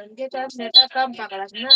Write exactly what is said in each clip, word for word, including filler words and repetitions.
उनके तरफ नेता कम पकड़त ना।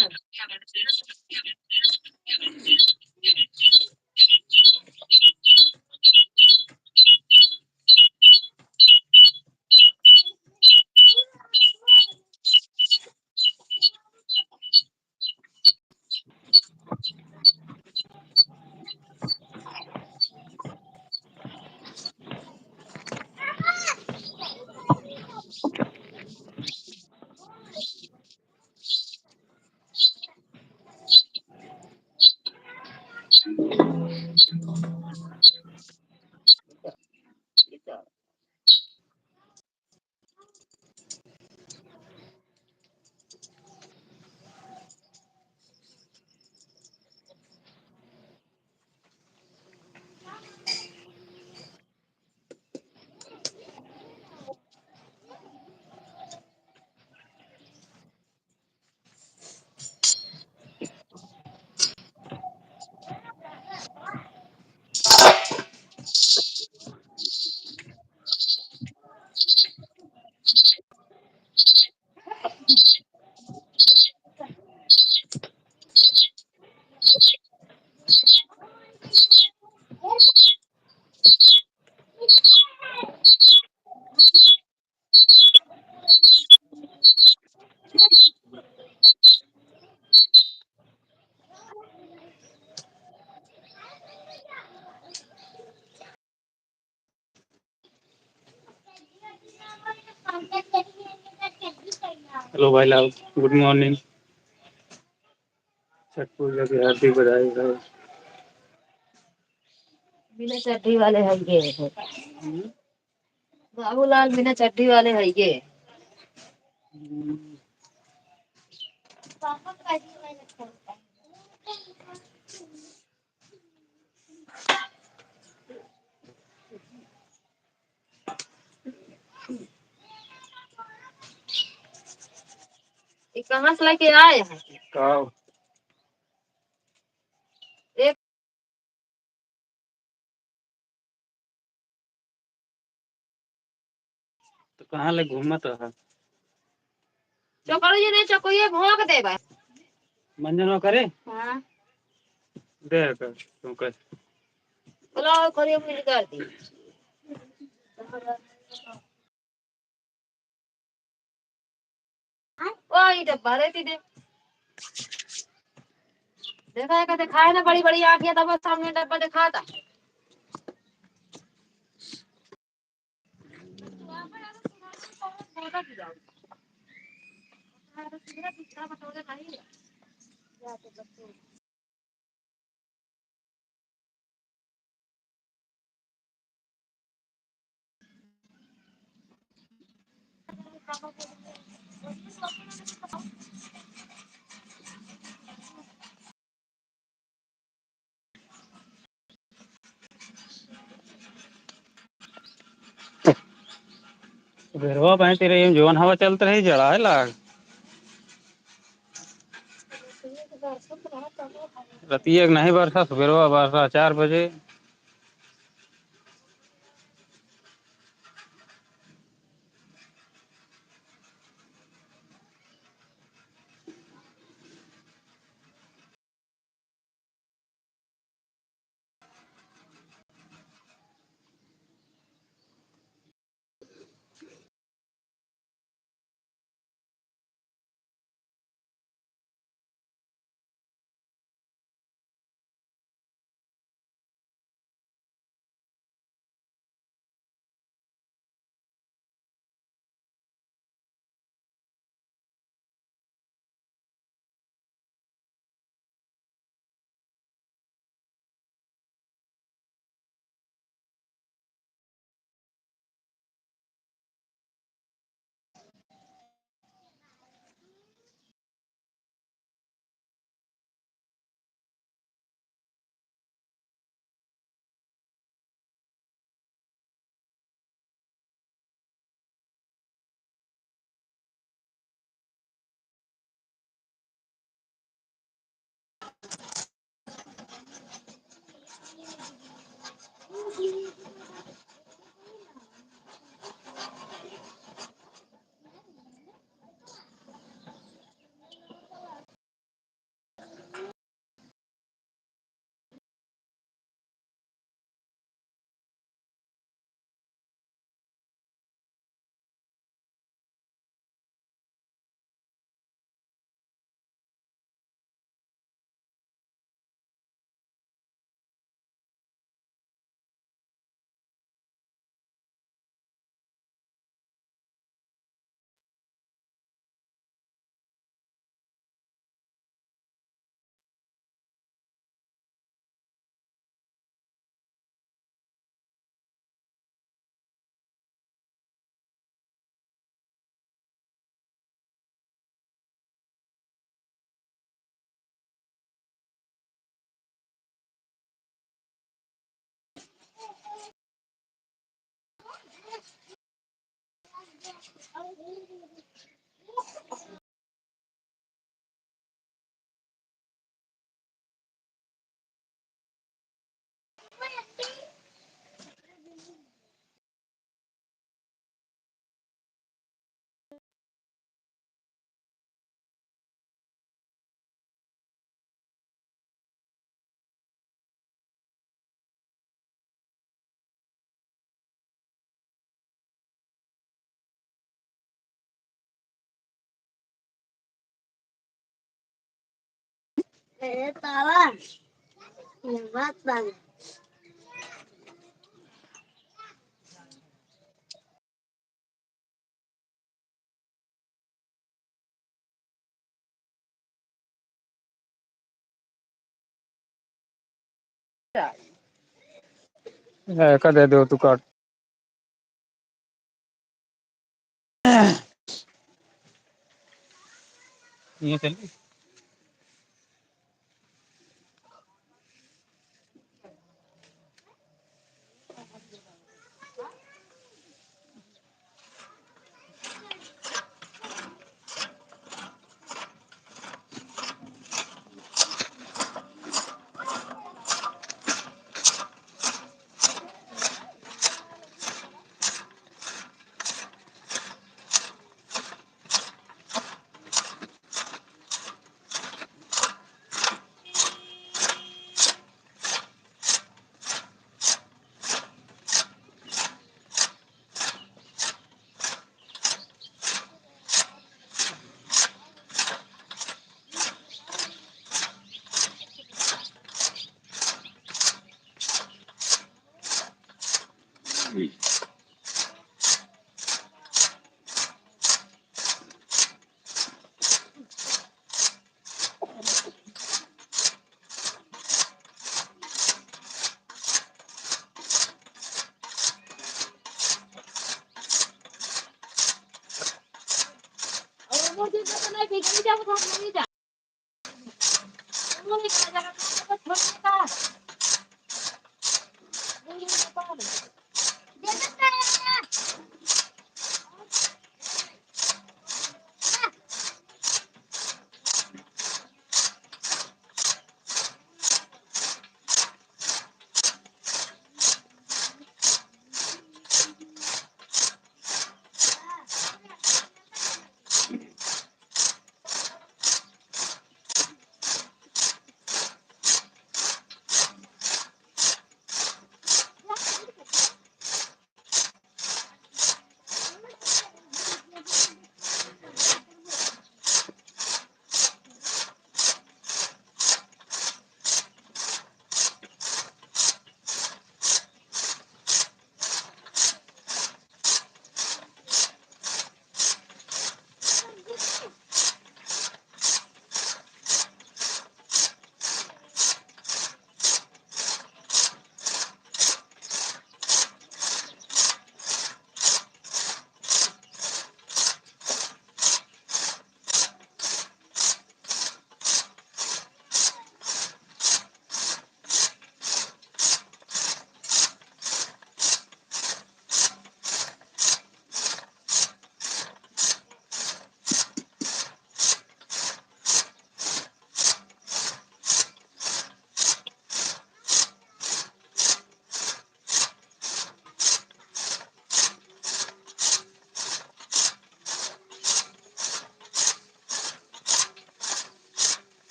हेलो भाई लाल, गुड मॉर्निंग। छठ पूजा की हार्दिक बधाई हो। बिना चड्ढी वाले है ये। हम्म। बाबूलाल बिना चड्ढी वाले है ये। हम्म। ये कहाँ से लेके आए हैं? का? एक तो कहाँ ले घूमत रहा? चोकरी जी नहीं, चोकरिए भोंक देबा। मंजन करे? हाँ। दे कर, तू कर। बोला, करिए मुझे कर दी। ओ, ई डब्बा रहती दे। देखा है, दिखाए ना बड़ी बड़ी आँखें, तब सामने डब्बा दिखाता। सुबेरवा भाई तेरे ये जौन हवा चलत रही, जड़ा है लाग। रतिया के नहीं बरसा, सुबेरवा बरसा चार बजे। ए, तावा। ये बात बा। ए, का दे दो तू काट। ये चल।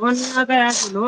कौन ना गया सुनो।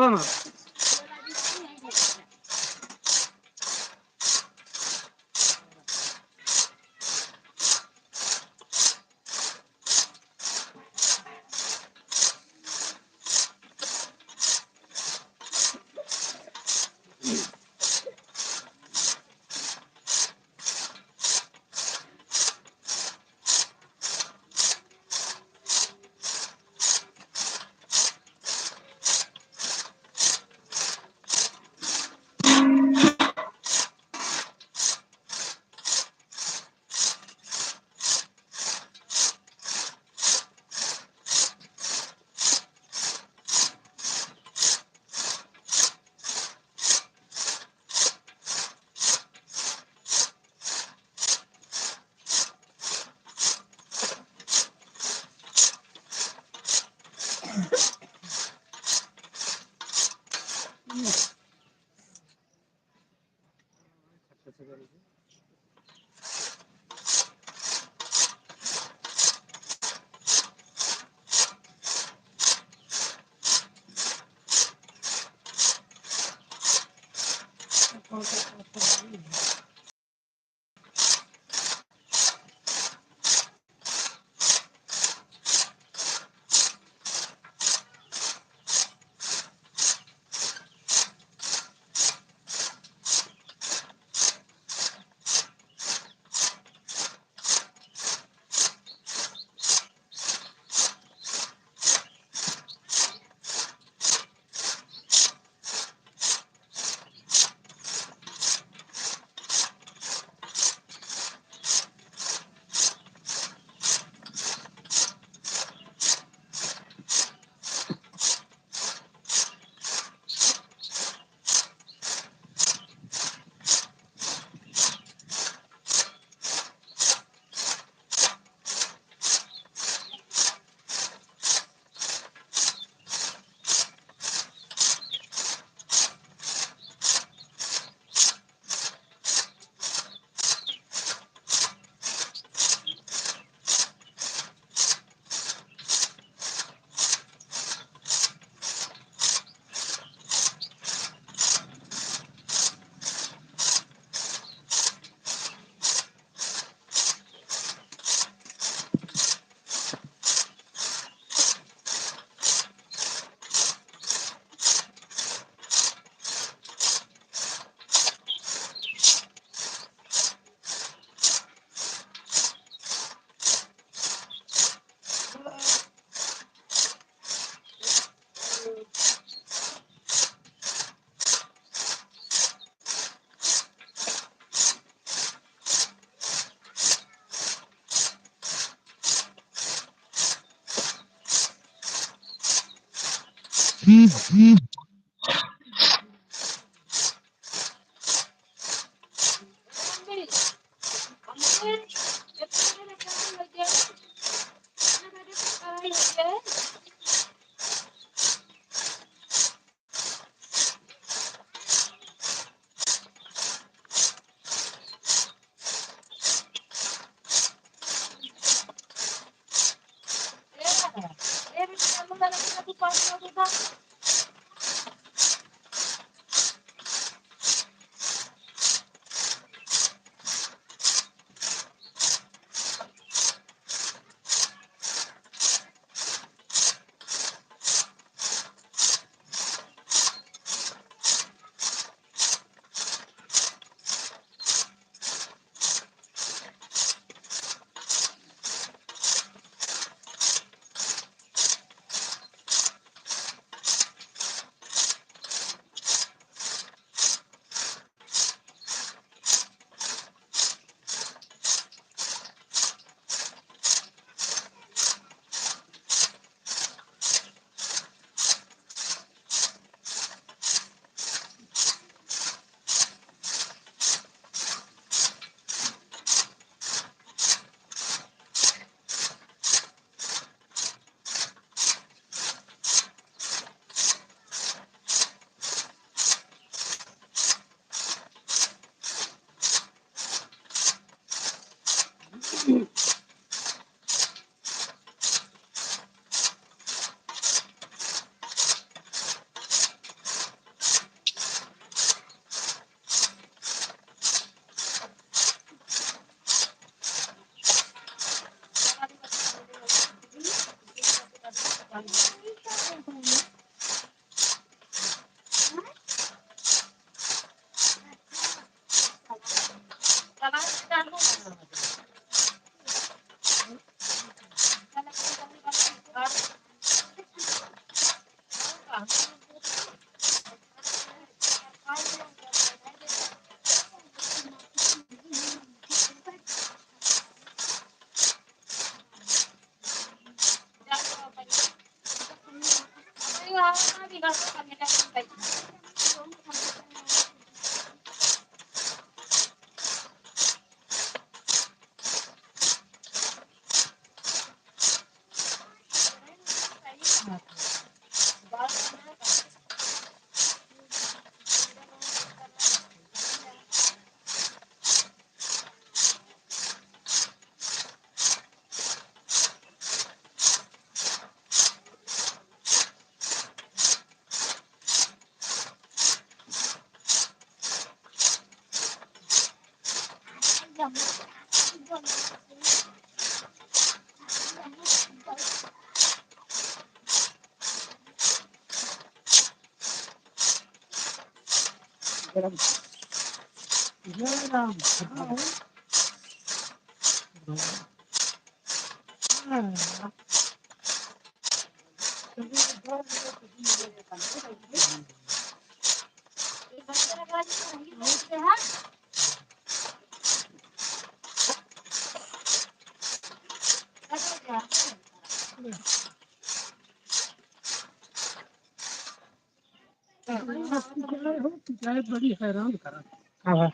पिटाई हो, पिटाई बड़ी हैरान करा। हाँ, हाँ।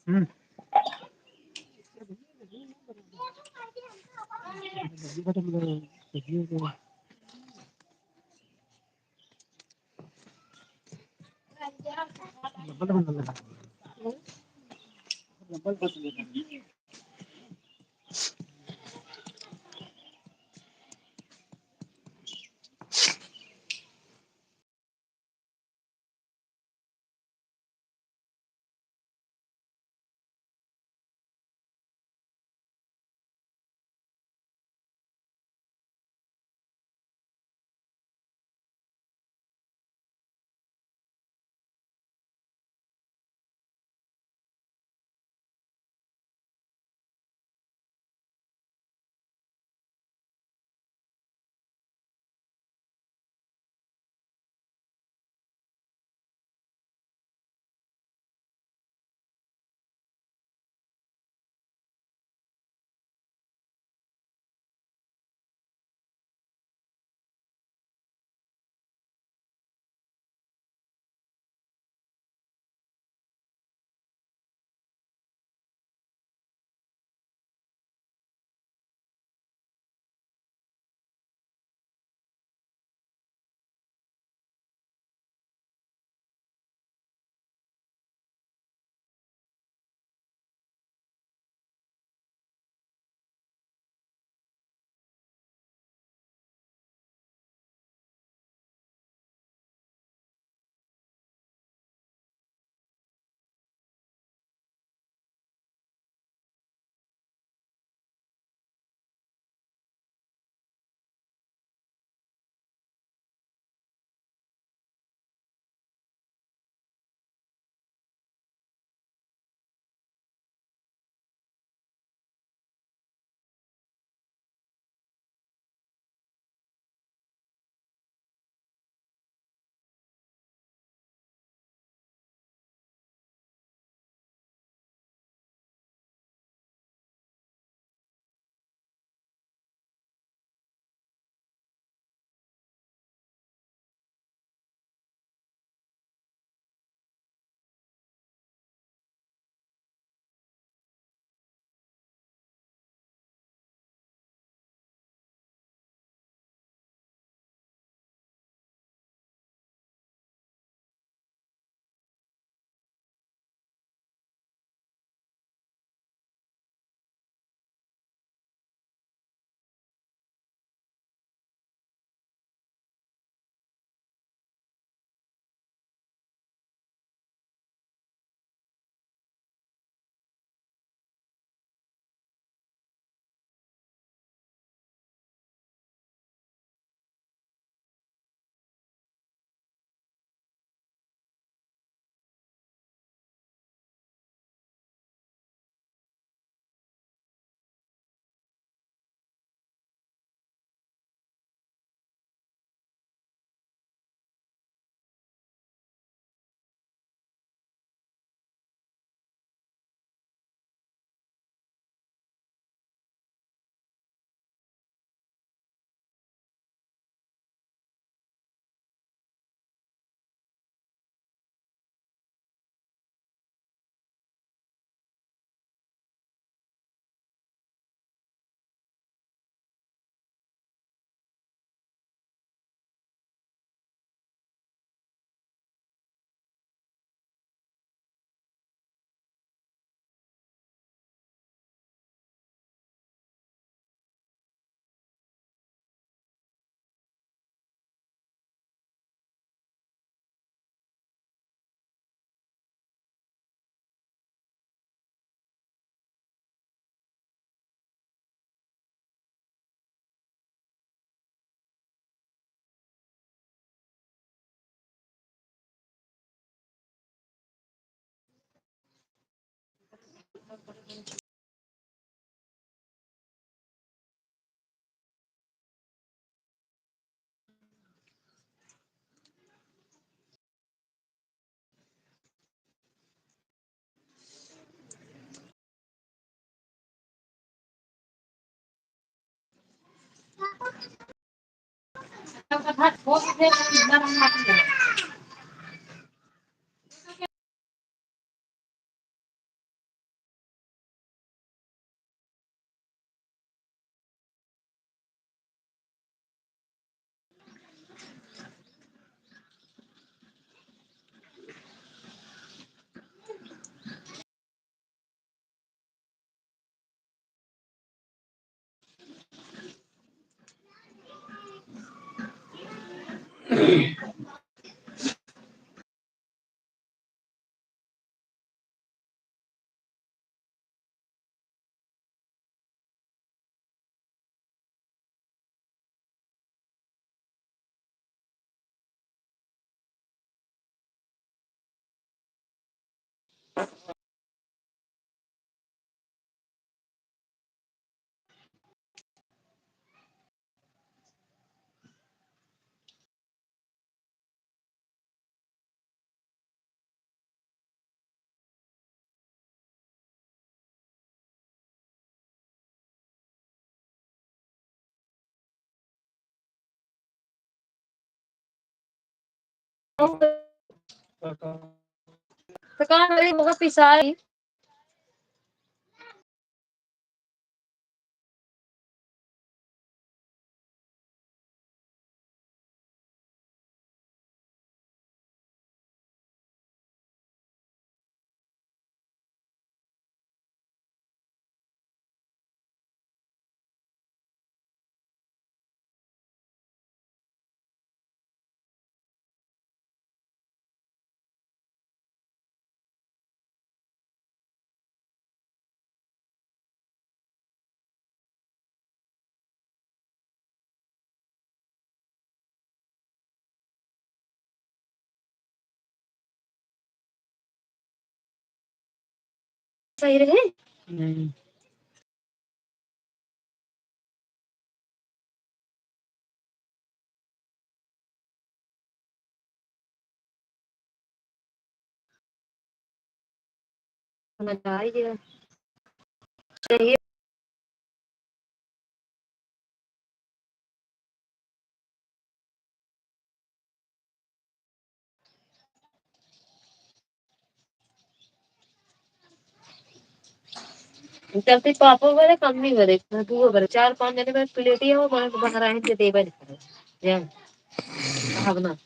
हम्म। तो का करी, मगर पिसाई। सही रहे। हम्म। मजा आई गया। चलिए। चलते पापा बरे, कम नहीं बरे, दुगो बरे, चार पाँच जने बरे, प्लेटिया हो, बरे, बाहर आए के देबे नहीं करे। जा, भावना।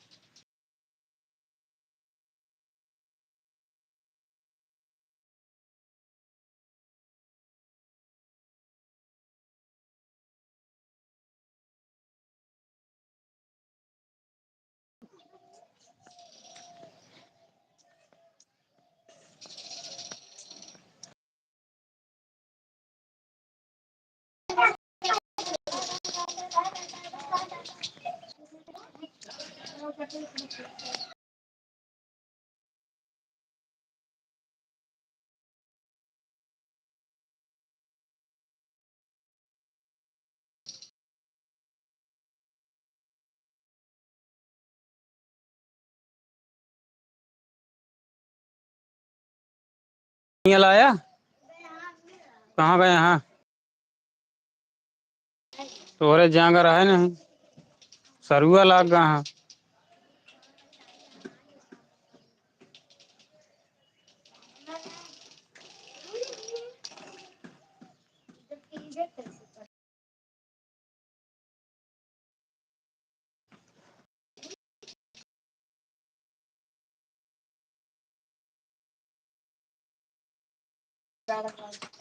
नहीं लाया? कहाँ गए? हाँ, तोहरे जांगर है नहीं, सरुआ लाग गा हाँ। चलो।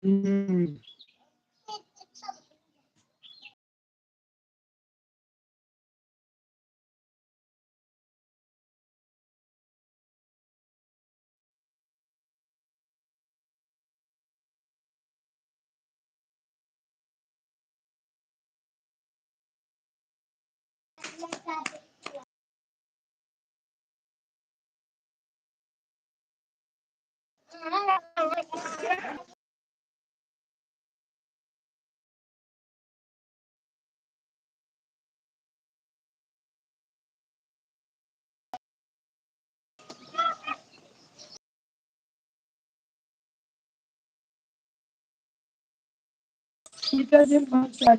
हम्म। सीता जी माता।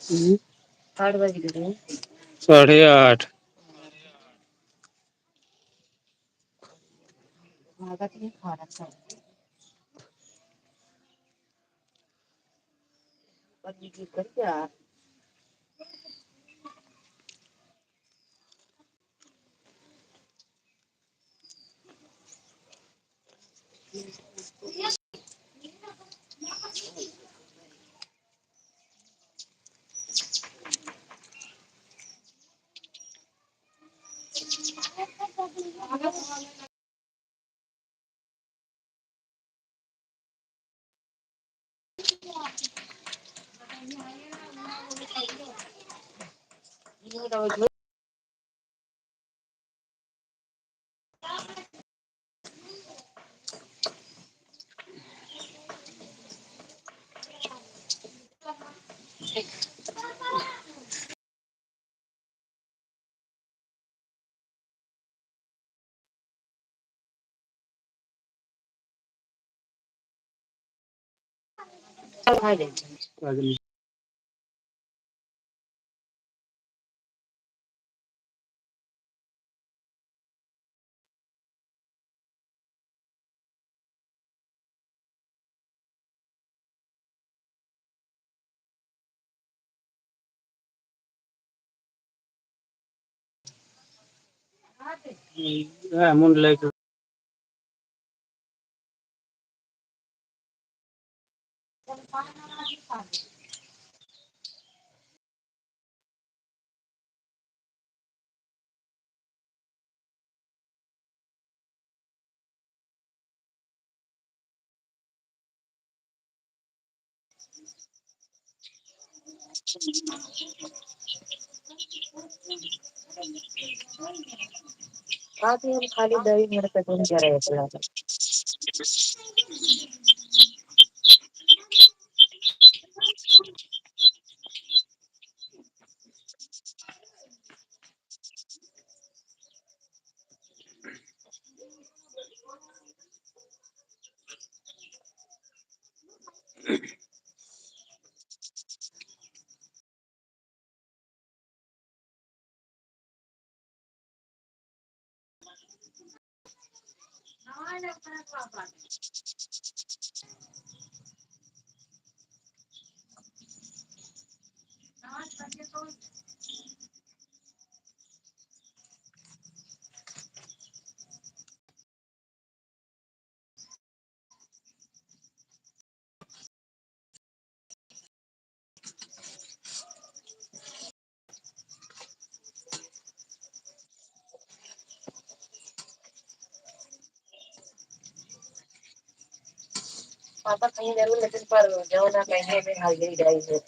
हम्म। साढ़े आठ। बात ये खाली दही मेरे पे तुम जरा ऐसे लगा। पापा कहीं जरूर, लेकिन पर जो ना कहीं भी हाजिरी जाई है।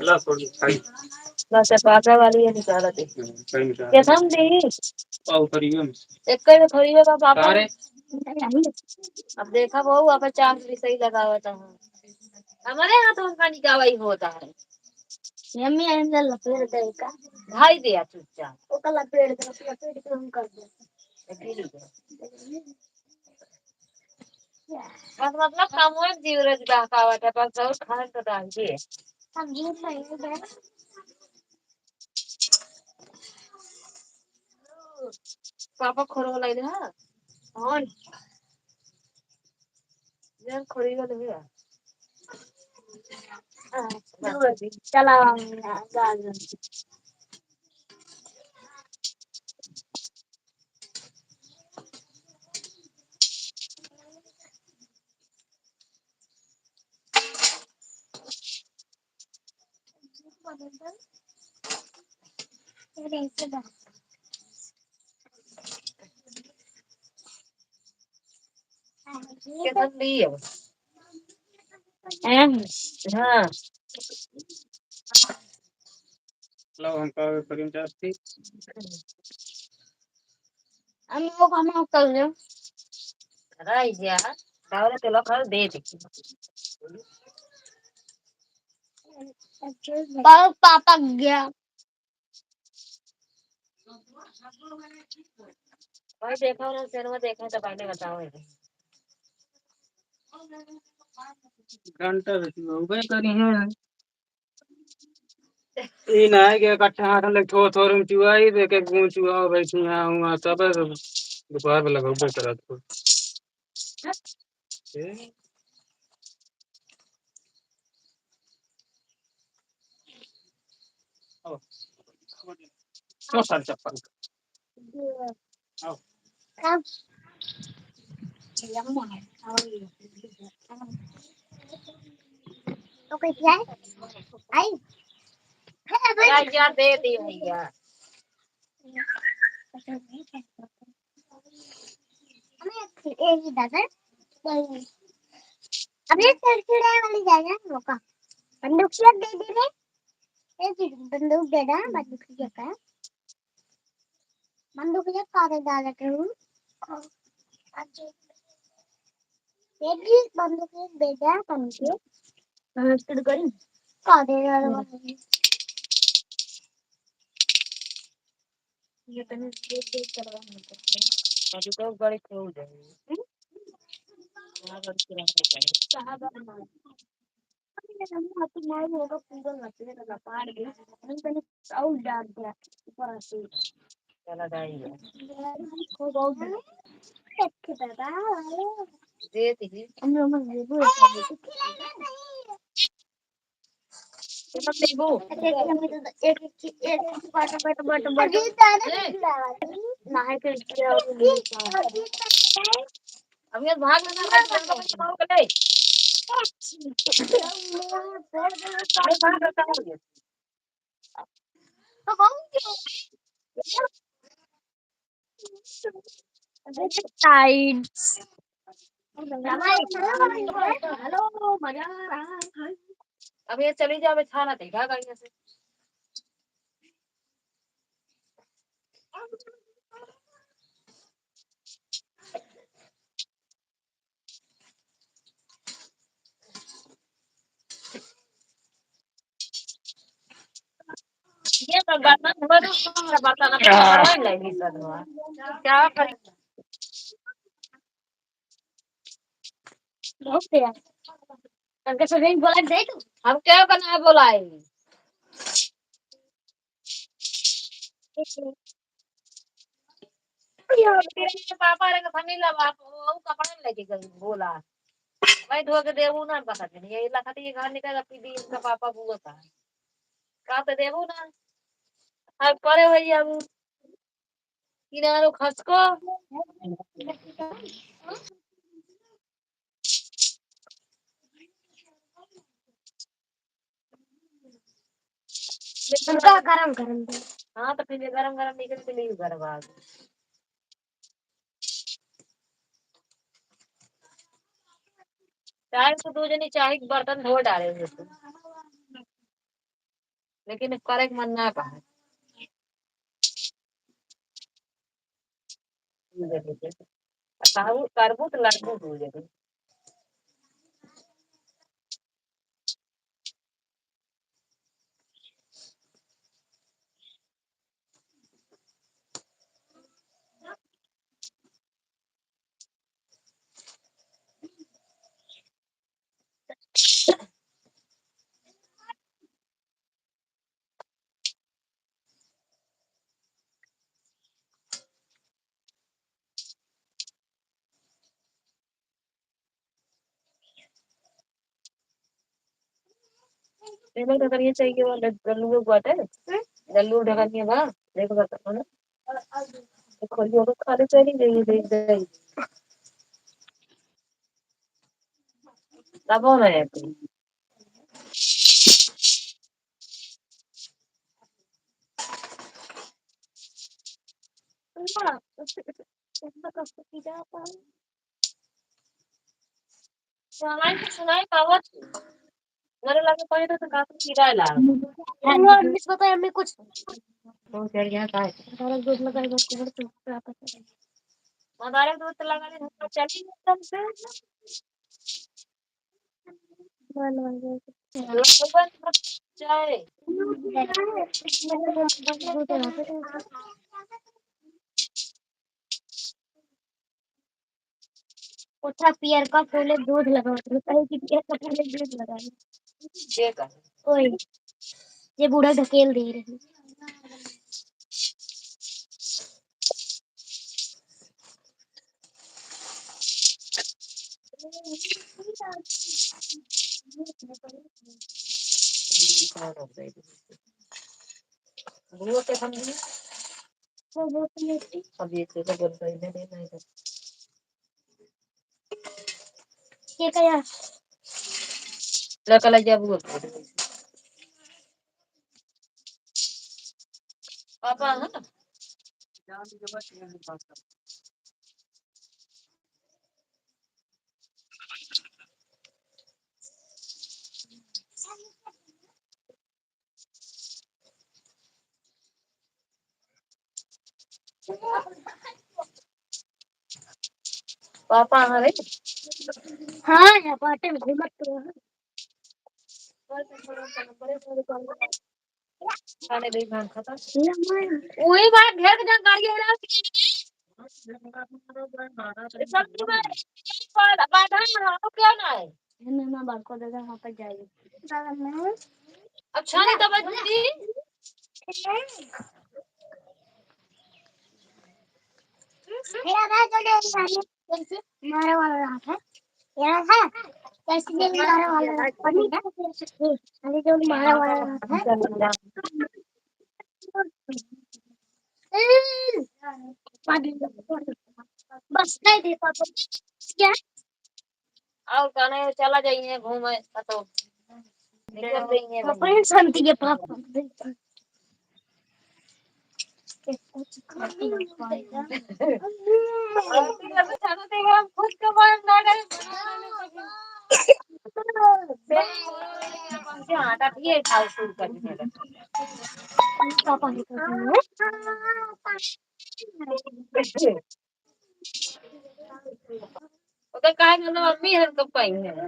ला, थोड़ी खाई। बस, ये पाका वाली है, निकाला दे। हम्म, सही निकाला। देखम दी। पाव करियो। एक ही में थोड़ी है, पापा। अरे। अब देखा बहू, अब चांद भी सही लगावत है। हमारे यहाँ तो उनका निकावाई होता है। यम्मी अंदर लपेट दे का। भाई दे चुपचाप। ओका लपेट दे, लपेट के हम कर दे। अकेले दे। बस मतलब कमवे जीव रोज बहकावत है, बस और खान तो डाल दिए। हम झूठ नहीं बोल रहे। पापा खोरो वाला इधर, हाँ। कौन? यार, खोरी वाला भैया। हाँ, चला, गाजर। कितना दी है? हैं? हाँ। लो, हम का करीं जास्ती। हम लोग हम लोग कर ले। रह जा, दावरे के लोग दे दे। बहुत पापा गया। भाई देखो ना, सिनेमा देखो तो पहले बताओ। घंटा देखिए, उबे करी है। ई ना है कि इकट्ठा हाथ में थोड़ थोड़ में चुआई, एक एक बूंद चुआओ भाई, चुआ हुआ सब है, सब दोपहर में लगौबे करत हो। ए? आओ। आओ सर चप्पल। आओ। Okay, क्या है? आई? भैया, दे दी भैया। अबे, ए, ये दादा। अबे, चिड़चिड़े वाली जाएगा, वो का? बंदूक से दे दे रे। ए, जी, बंदूक दे दे, बंदूक से का? बंदूक ये कागज डाल रखे हूँ। ये भी बंदूक ये दे दे, बंदूक ये। हाँ, शुरू करी। कागज डाल रखे हूँ। ये तनी देख देख करवा नहीं सकते। अभी तो बड़े हो जाएंगे। हम्म? यहाँ पर किराया पड़े। कहाँ पर हमारे? अरे, हम हाथ में आए होगा, पूरा लपेट लगा, पाड़ गया। हम तनी और डाल दिया ऊपर से। चला जाएंगे। दे दी। हम लोग में ये भी होता है। तुम लेबू? एक, एक, एक, एक, बट, बट, बट, बट। अजीत दादा ए। नहाए के लिए और नहीं था। अब ये भाग में ना, भाग में ना, भाग में ना। अरे, भाग में ना। तो बहुत क्यों? Sides। हेलो, मजा आ रहा है। अब ये चली जावे, छाना देखा कहीं से। ये तो बर्तन धो दो, बर्तन अपन धोए ले ही सब हुआ। क्या करें? बहुत तेज। तनके से नहीं बोला दे तू। हम क्या बना बोलाई? पापा रे, कथनी ला बाप, वो कपड़ा लेके गई बोला। मैं धो के देबू ना, बता दे। ये लखत ये घर निकल, अपनी दी इनका पापा बुआ का। का तो देबू ना। अब करे भैया वो। किनारो खसको। उनका गरम गरम दे। हाँ, तो फिर ये गरम गरम निकल के नहीं गरम आ गई। चाहे तो दो जनी चाहे के बर्तन धो डाले हुए थे। लेकिन करे के मन ना कहा। कहू करबू तो लड़बू दू जनी। एमे ढकनिया चाहिए वाला गल्लू के बाटे। हम्म? गल्लू ढकनिया बा, देख बता ना। तो खोलियो तो खाली चली गई, देख जाई। तब हो रहे हैं। सुनाई तो सुनाई पावत। मेरे लगे पहले तो काफी किराया ला। अम्मी, अम्मी से बताए, अम्मी कुछ। बहुत बढ़िया था। मदारक दूध लगाए, बहुत बढ़िया था। मदारक दूध तो लगा ले, हम तो चली गए तब से। ओठा पियरका फूले दूध लगावत रहे, कहे कि पियरका फूले दूध लगाई। के का? ओए, जे बूढ़ा ढकेल दे रही। बुआ के हम भी, अब ये तो बोल रही है, नहीं, नहीं, नहीं। के कया? ला, कल जा बुआ। पापा, हाँ? पापा, हाँ रे। हाँ, यहाँ बाटे में घूमत तो है। खाने दे, धान खाता। वही बात, घर के जानकारी है ना। सब की बात, बाधा ना हो, क्या ना है? ये मेहमान बाल को दादा वहाँ पर जाइए। अच्छा, नहीं तो बस दीदी। मेरा भाई को दे दीजिए। कैसे? मारा वाला रहा था। ये रहा था। कैसे दिन मारा वाला रहा था? अरे, जो मारा वाला रहा था। बस नहीं दे पापा। क्या? और कहने चला जाइए घूमे, तो निकल जाइए। अपने शांति के पापा। ओकर काहे मतलब अम्मी हर कब पाई है?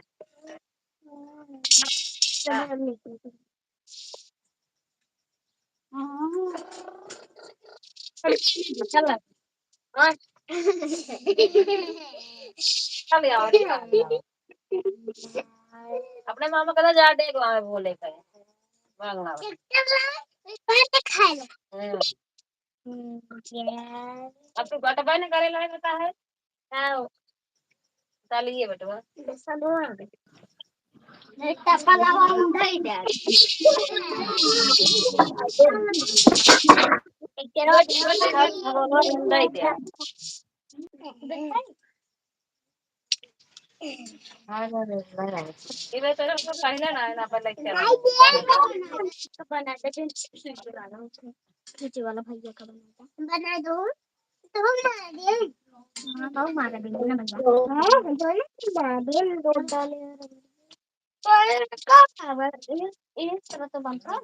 चल। हाँ। चल यार, चल यार। अपने मामा का जा डेग वहाँ बोले का है। मांगना। हम्म। अब तू गटबा न करे लायक होता है। हाँ। डालिए बेटवा। बेटा पलावा उंडाई दे। एक तेरा उंडाई दे। हाँ, हाँ, हाँ, हाँ। ये बेटा तो पहले ना, ना, पहले क्या? बना दे, खींचे वाला भैया का बना दे। बना दो। तो हम मार दे। हाँ, तो हम मार दे, ना भैया। हाँ, दोनों की मार दे, दो डाले। तो ये का खबर? ये, ये तरह तो बनता।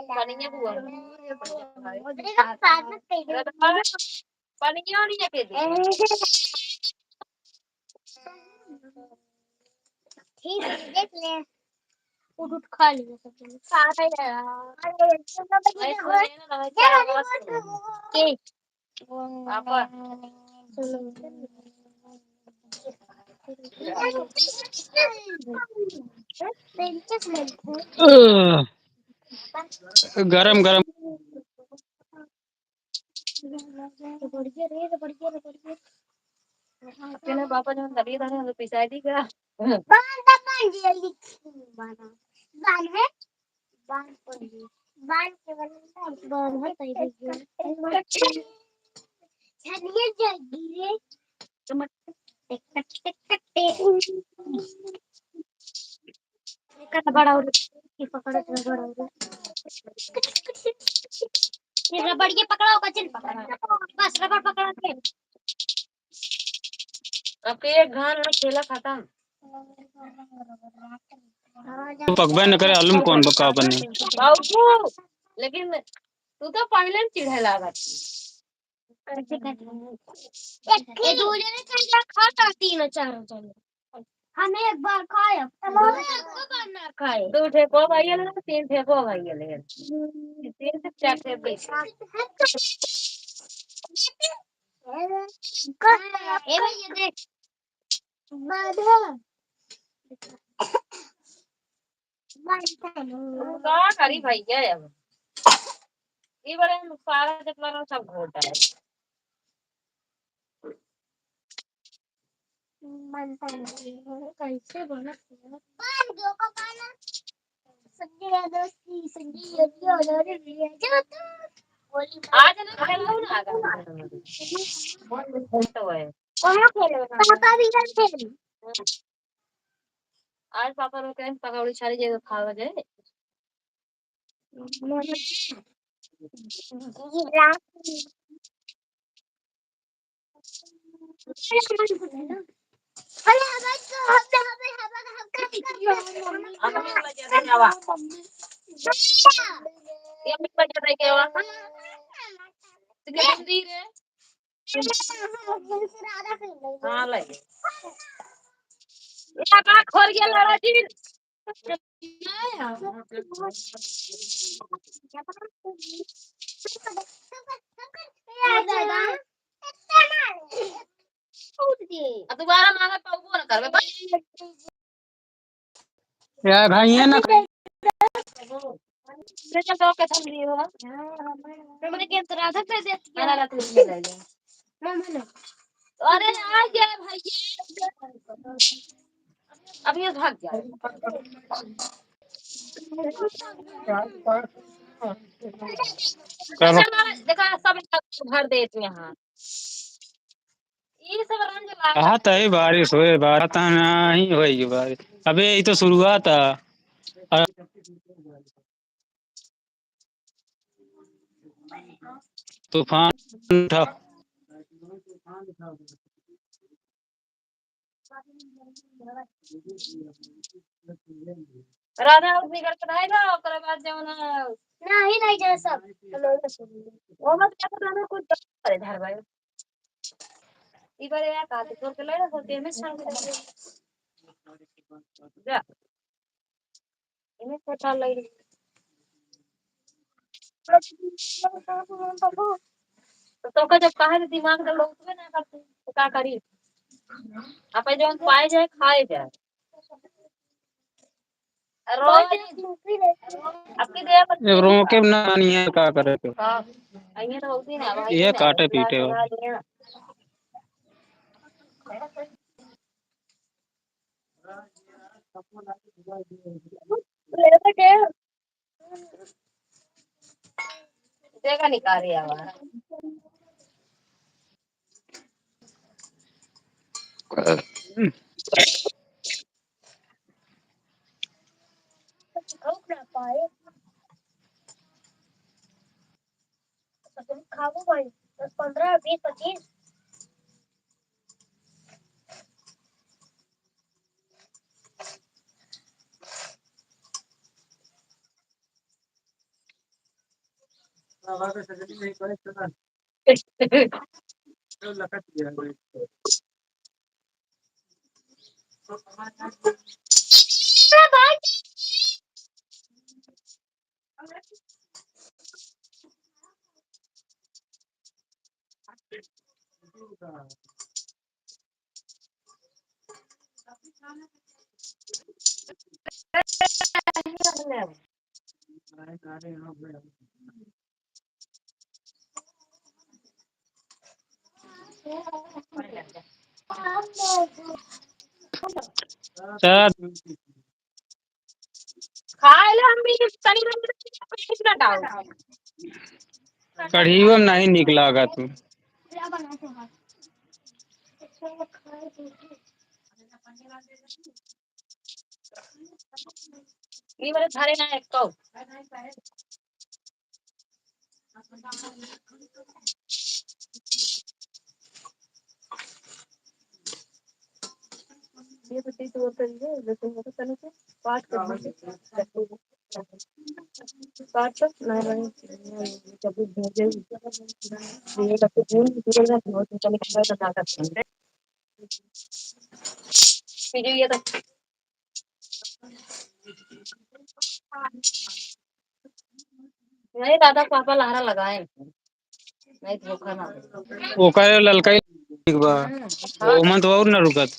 पनिया बुआ। देखो, पागल कह दे। पनिया नहीं है, दे दे। ठीक है, देख ले। उठ, उठ, खा लिया सब लोग। खा रहे हैं यार। अरे, तुम लोग ऐसे देखो, नहीं ना, क्या क्या बात है? के? पापा। गरम गरम। रबड़िया रे, रबड़िया, रबड़िया। अपने पापा जौन दबी धरे हैं, तो पिसाई दी का? बांध, बांध, ये लिख, बांध, बांध है, बांध पर ये, बांध के बने, बांध है, पहले ये। छनिया जल्दी रे। टिक टक, टिक टक, टिक। एक रबड़ और, ये पकड़ो, रबड़ और। ये रबड़ ये पकड़ो, कचिन पकड़ो। बस रबड़ पकड़ा के। अब के एक घान में खेला खतम। तू पकबे न करे, आलू में कौन बका बने? बाबू, लेकिन तू तो पहले में चिढ़े लागत। ये दो जने चल जा, खाता तीन चार जने। हम एक बार खाए, हम एक बार ना खाए। दो ठे को भाई ले, तीन ठे को भाई ले। तीन से चार ठे भाई। ए भैया देख। का करी भैया अब? ई बरे हम सारा जितना रहो सब घोट डाले। बनता नहीं है, कैसे बनत है? पान जो को पाना। संजय यादव की, संजय यादव की, जो तू बोली आज ना खेलो ना आगा। तो है। कहाँ खेलो? पापा भी खेल खेल। आज पापा लोग के पकौड़ी छाड़ी जे खावा जाए। हाँ, ले। ये बात खोल के लड़ा जी। अब दोबारा मांगे तो वो ना करबे, बस। यार भाई, ये ना कर। ले चल, तो के थम दिए हो। हमरे के तो राधा कर देती है। अरे, राधा कर दे। मामा ना। अरे, आ गया भाई। अब ये भाग गया। चलो। देखा, सब भर देते हैं। ई सब रंग लाल। कहा तई बारिश होए, बारिश नहीं होई बारिश। अबे, ई तो शुरुआत है। अ-, तूफान उठा। राधा और बिगड़ के रहेगा, ओकरे बाद जौन नहीं, नहीं जाए सब। वो मत क्या राधा कुछ करे घर भाई। ई बारे या का तो छोड़ के ले रहा, तो में छान के जा। इन्हें पता लग तो तोका जब कहा कि दिमाग का लोग ना करते, तो का करी? आप जो पाए जाए, खाए जाए। रोज आपकी देह पर ये रोके ना, नहीं है, का करे तो? हाँ, ये तो होती ना, भाई, ये ना, काटे पीटे हो। देखा निकाल रही है हमारा। खाबो भाई, दस, पन्द्रह, बीस, पच्चीस। चल। खाए ले हम भी तनी मनी ना डाल। कढ़ीवा में नहीं निक लागा तू। ई वाला धारे ना एक कौ। ये तो चीज वो करिए, लेकिन वो तो चलो से पाठ कर लीजिए। पाठ तो नहीं, नहीं, जब भी भेजे, ये तो भूल, भूल ना, बहुत चलो, चलो, चलो, चलो। फिर ये तो नहीं, दादा पापा लहरा लगाए, नहीं धोखा ना दे। ओकर ललका ही ठीक बा। हम्म, हाँ। ओमन तो और ना रुकत।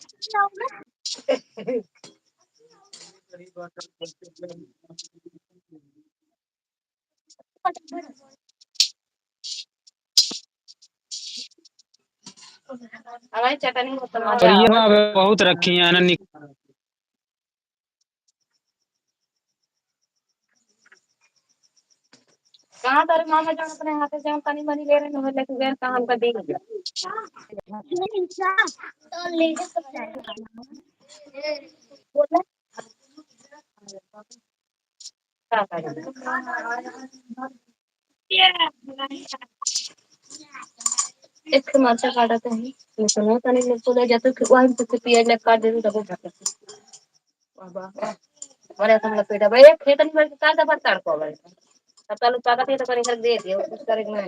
हमारी चटनी बहुत मजा और ये आवे। वहाँ पे बहुत रखी है ना, निक- कहाँ तारे मामा जान अपने हाथे जान तनी मनी ले रहे हैं, लेकिन गैर कहाँ हमका देख लिया। एक तो मरचा काटा तो है, लेकिन वो तनी लोग को ले जाते कि वही कुछ पियाज लग काट देते तब वो भागते। बाबा, बड़े तुम लोग पेटा भाई, एक खेत में का दफा तड़को भाई। अब चलो ताकत है तो करें कर दे दियो, कुछ करें ना।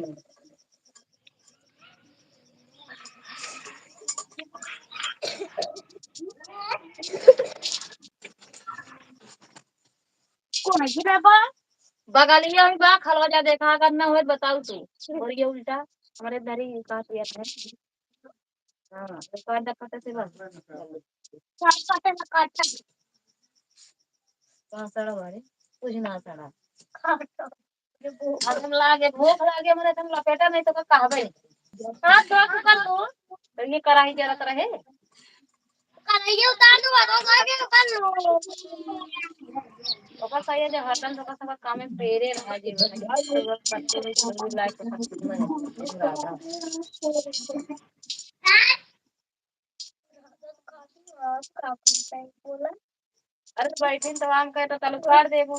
कौन है गिरा बा? बगलिया ही बा, खलवा जा देखा, अगर ना होए बताऊ तू। और ये उल्टा हमारे धरी का पिया था। हाँ, तो काट दे, काटे से बस। काट, काटे ना, काटे। कहाँ सड़ा बारे? कुछ ना सड़ा। अब हम लागे, भूख लागे, मने तुम लपेटा नहीं तो का कहबे। हाथ धो के कर लो। तो ये कराही जरत रहे। कराही उतार दो, हाथ धो के कर लो। ओकर सही है, जब हरदम तो ओकर सब काम में पेरे रहा जी, मतलब, लाइक तो सब चीज में राधा। अरे तो बैठे तो आम कहे तो तलवार देबो।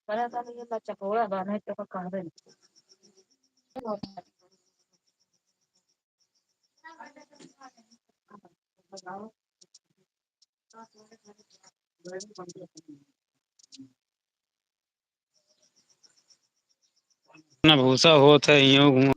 बड़ा सारे ये बच्चा कोड़ा बा, नहीं तो का कहबे नहीं। ना भूसा होत है, यूं घुमा।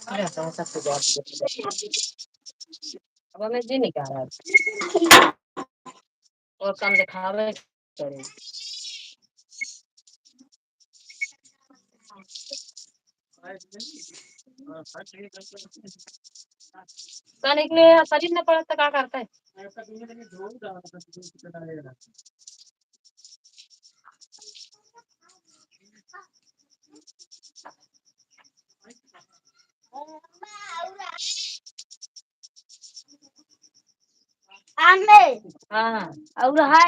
अरे, तो सब तो बात अब हमें जी नहीं कह रहा है। और काम दिखावे करे। का निकले, शरीर में पड़त त का करता है? आमे। हाँ। और है?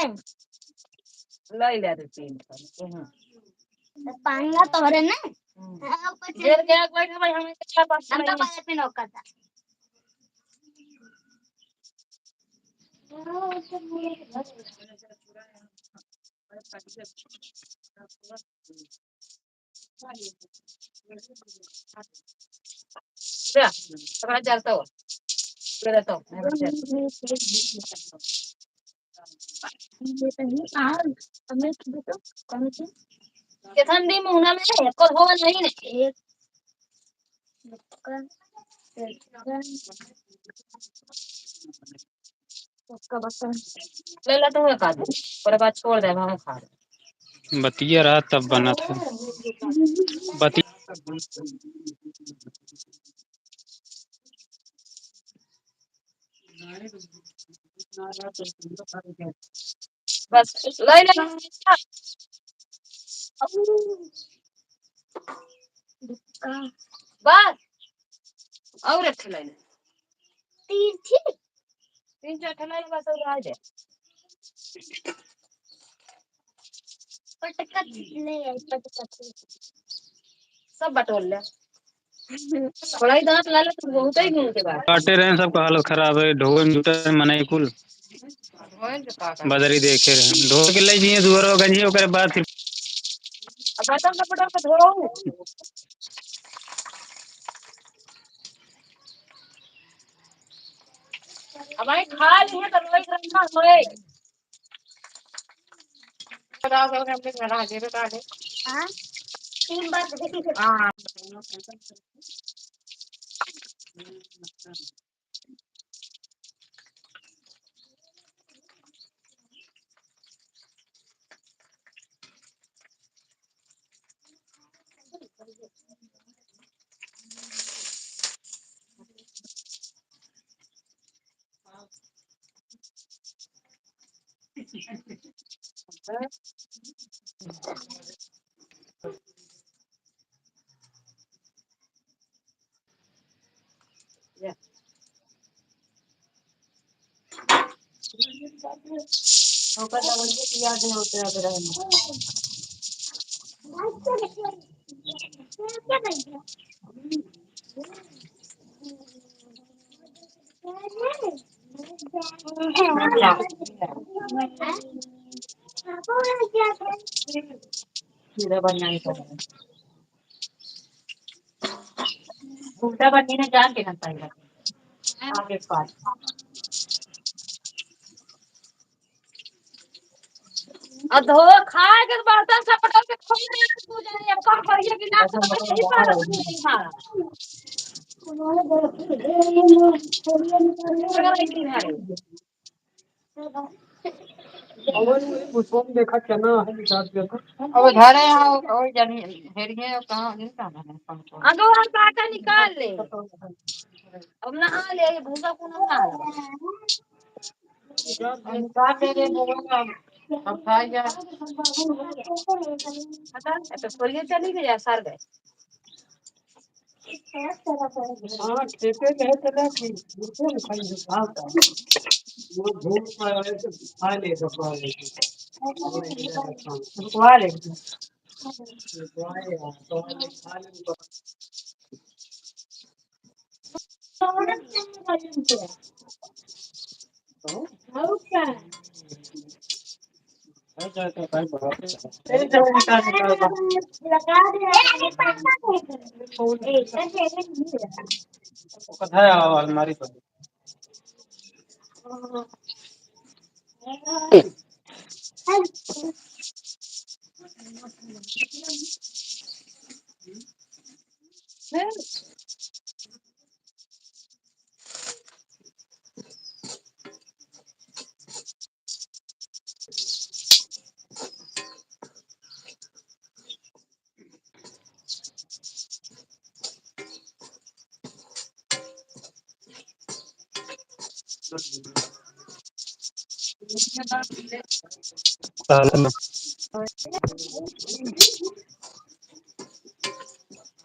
लाई ले दे तीन ठो, हाँ। तो पांगा तोहरे ने? हम्म। हाँ, ऊपर से जेल के आग बैठ भाई, हमें क्या बात हमका नहीं। पाए पे नौकर था। जा, पकड़ा जाता हो। ले लेता हूँ, मैं बच्चे। ये तो नहीं, कहाँ? हमें तो बताओ, कौन सी? कितन दिन मुहना में है, कल होगा नहीं ने। एक, एक, एक, उसका बस ले ला तू एक आदमी, ओकरे बाद छोड़ दे, हम खा ले। बतिया रहा तब बनत है। बतिया बस, ले ले। बस, और एक ठे ले ले। तीन ठे? तीन चार ठे ले ले, बस, और आ जाए। पटकत ले आई, पटकत। सब बटोर ले। थोड़ा ही दांत लाले तो बहुत ही गुण के बात। काटे रहे, सबका हालत खराब है, ढोए में जुटे रहे मनई कुल। बदरी देखे रहे, ढो के ले जिए दुआरो गंजी, ओकरे बाद फिर अब बर्तन कपड़ा को धो। अब आई खा लिए तो रोई रखना होए। हाँ? तीन बार देखी थे। हाँ। उल्टा बनी ना, जान के ना पाएगा। आगे पास। आ धो खाए के बर्तन सब पटक के खोल दे, तू जाने अब कब करिए कि ना, तो यही पर रख दे, हाँ। अवन वही भुसवा में देखा चना है, निकाल दिया था। अब धरे हैं, वो, वो जानी हेरिए, कहाँ, नहीं कहाँ है, कौन, कौन। अगो, हम काटा निकाल ले। अब नहा ले, ये भूसा को नहा ले। अब निकाल दे रे, बोलो ना, हम खा जा। हटा, तो छोड़िए, चली गई, सर गए। हाँ, खेते में है तो ना कि दूसरे में खाई है, खाओ तो। वो धूप में आए तो खा ले, रुकवा ले। रुकवा ले। रुकवा ले, हाँ, तो खा ले, रुकवा।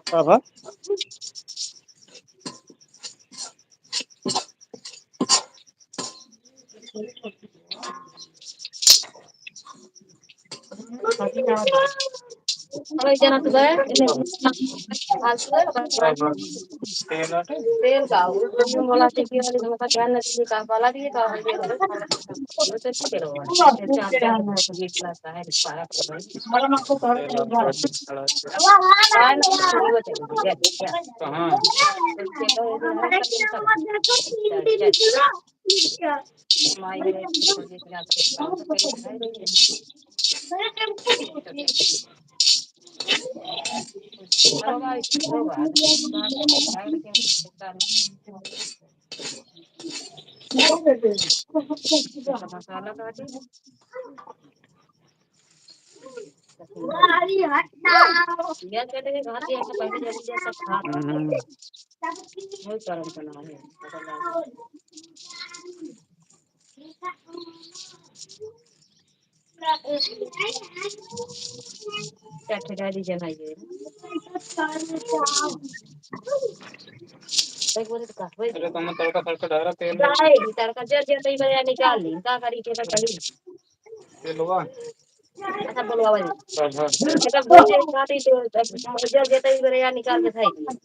का बा? अब एक जना तो गए, तेल का, वो बोला कि वाली धोखा ध्यान न दीजिए, का वाला दिए, का हम दिए, वो तो ठीक है, वो चार चार बीस लाख का है, सारा। कहाँ? मसाला काटे। यार, कहते हैं, घर के यहाँ पहले जल्दी जल्दी सब खा। हम्म। वही कारण बना है। क्या ठेकेदारी जनाई है? एक बोले तो का, वही अरे, तो हम तड़का, तड़का डाला, तेल। डाल, तड़का जर जर तई बजा निकाल ली, का करी के बताई? तेलवा। अच्छा, बोलवा भाई। हाँ, हाँ। अच्छा, बोले, बात ही तो, जर जर तई बजा निकाल के खाई।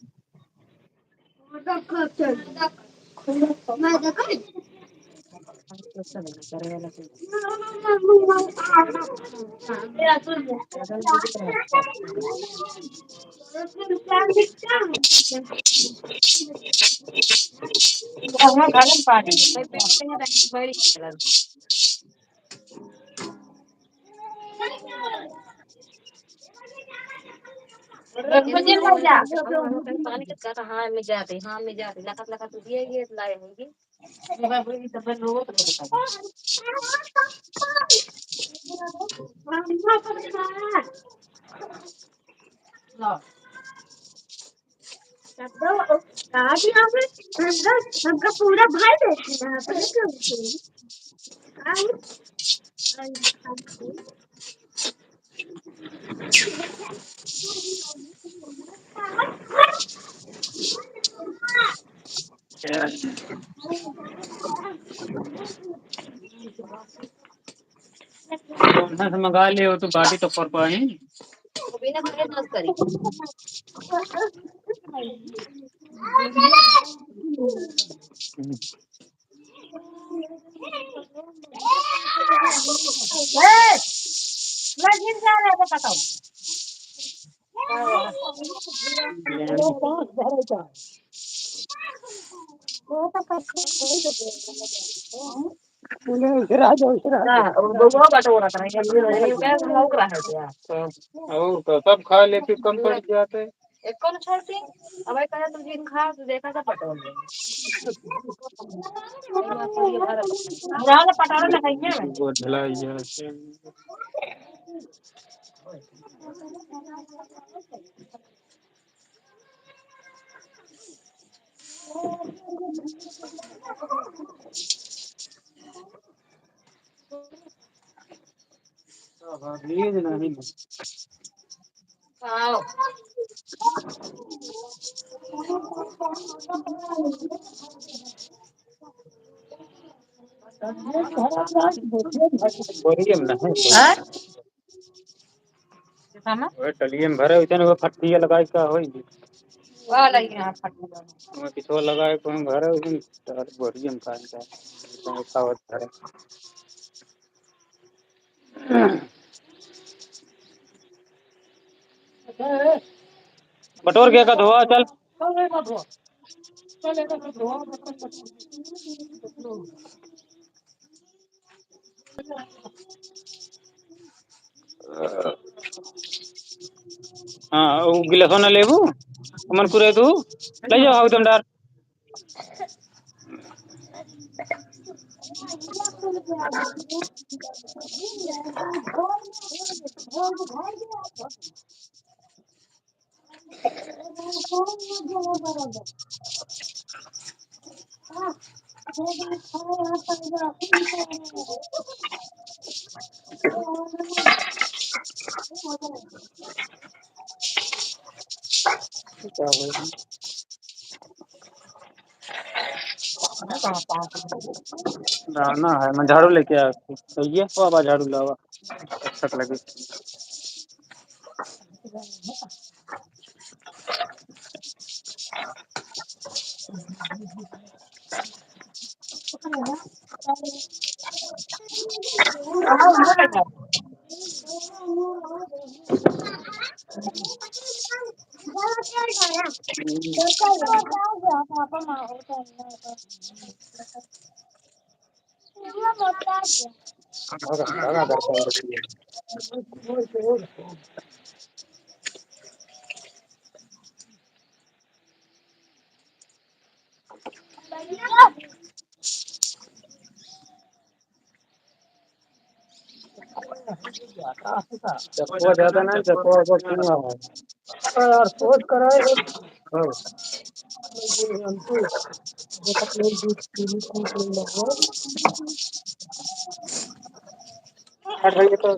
हाँ, मैं जाते, हाँ, मैं जाते। लखत, लखत दिए, ये लाए होंगे। हमका पूरा भाई देखे ना, अपने क्यों? ओन्हा से मंगा ले, वो तो बाटी तो कर पाए। और तो सब खा ले, फिर कम पड़ जाते। एक कौन छोड़ती? अब भाई कहे, "तू जिन खा, तू देखा था पटोल में।" बुरा वाला पटोल ना खाइए। वो ढलाई है। बोरियम ना है। हाँ? खाना? ओए, टलिए में भरे, उतने वो फट्टिया लगाई का होई? वाह, लगी यहाँ फट्टिया। वो किसो लगाए, कोई भरे, उतने तार बोरियम का इनका, उतने खावत भरे। बटोर के का धोआ, चल। हाँ, वो गिलासवा ना लेबू, अमन कुरे तू, ले जाओ, हाउ दम डार। डालना है, मैं झाड़ू लेके आया। तो ये बाबा झाड़ू लावा, अच्छा लगे। चप्पो ज्यादा ना, चप्पो अब कम ना हो। अरे यार, सोच कर आए हो। हाँ। हट भैया तो।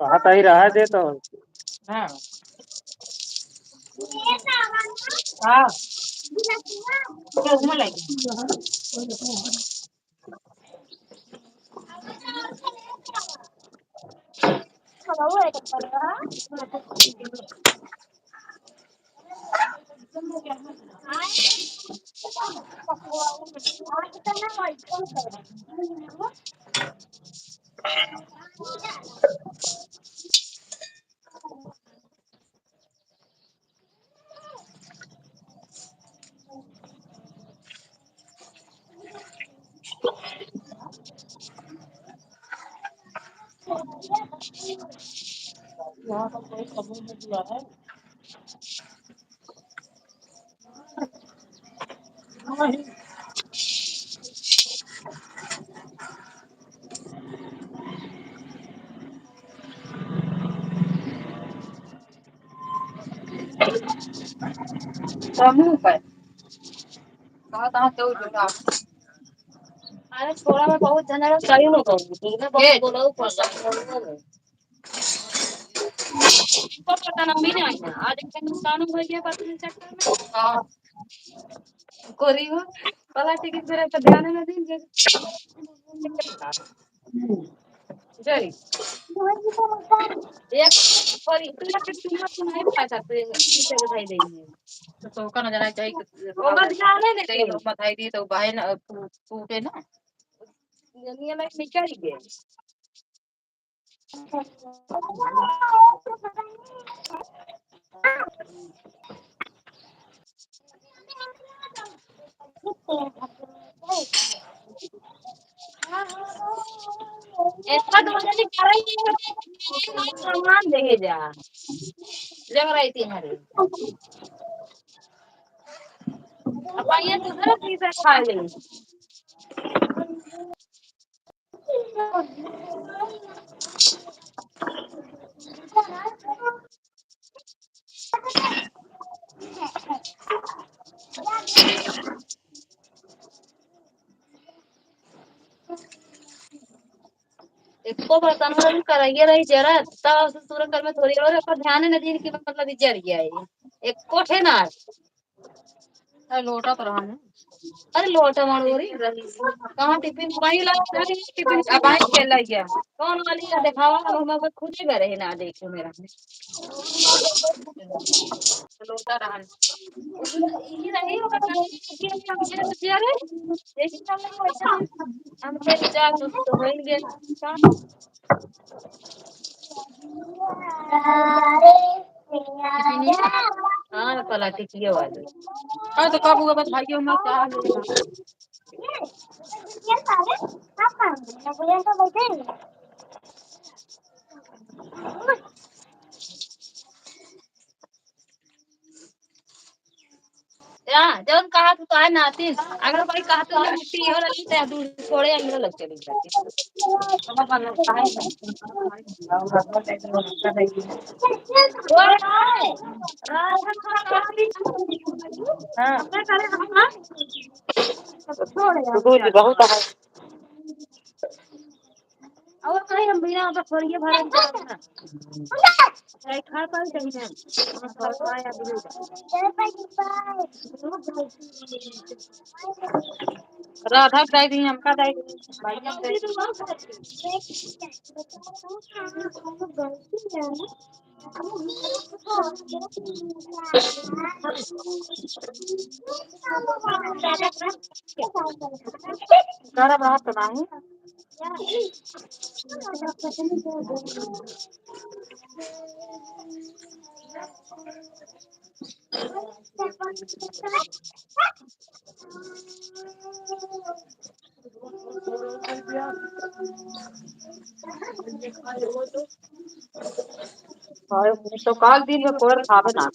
कहा ताई रहा दे तो। हाँ। हाँ। तो घूम लगी। यहाँ पर कोई कमी नहीं हुआ है। समूह पर। कहाँ, कहाँ से उठ उठा? अरे, छोड़ा में बहुत झंझट है, सही में कहूँ। तुमने बहुत ये बोला, ऊपर से बोला। इनको पता ना, भी नहीं आया। आज एक दिन नुकसान हो गया, पता नहीं चक्कर में। हाँ। कोरी हो, पलाटी की तरह तो ध्यान में दीजिए। जरी। एक कोरी, तू ना फिर तुम, तुम नहीं खा सकते, इसे दिखाई देंगे। तो, तो का नजर आई, चाहे ओकर ध्यान है, चाहे नहीं। लोग बताई दी, तो बाहे ना, टू-, टूटे ना। दुनिया में निकल गए। इतना दो जने करे ही नहीं, सामान देखे जा। जग रही थी हमारे। अब ये दूसरा पीस खा ले। एको बर्तन में भी कराइए रही जरा, तब ससुर कर में थोड़ी और अपन ध्यान न दीन कि मतलब जर गया है। एको ठे ना। अरे लोटा तो रहा है। अरे लोटा मारो रे। कहाँ टिफिन? वहीं ला, टिफिन अब आई खेला गया। कौन वाली का दिखावा? अब हम खुद ही गए रहे ना, देखे मेरा। लोटा रहा है। ये रही होगा, ये तो किया रे। देखिए, हम लोग वैसा, हम लोग जा तो, तो होएंगे। हाँ, पलाटी किए वाले। हाँ, तो कब हुआ बस भाई, हम क्या लेगा? या, जौन कहा तू तो है नातिन, अगर कोई कहा तू ना मिट्टी हो रही तो दूर छोड़े, हम लोग चले जाते। हाँ। दूध बहुत है। और कहीं हम बिना बस थोड़िए भरन जाए ना। चाहे खा पाए, चाहे ना। बस आया बिना। राधा दाई भी, हमका दाई भी, भाई हम दाई भी। गरम रहत नाही। और तो काल दिन में कोर खावे ना।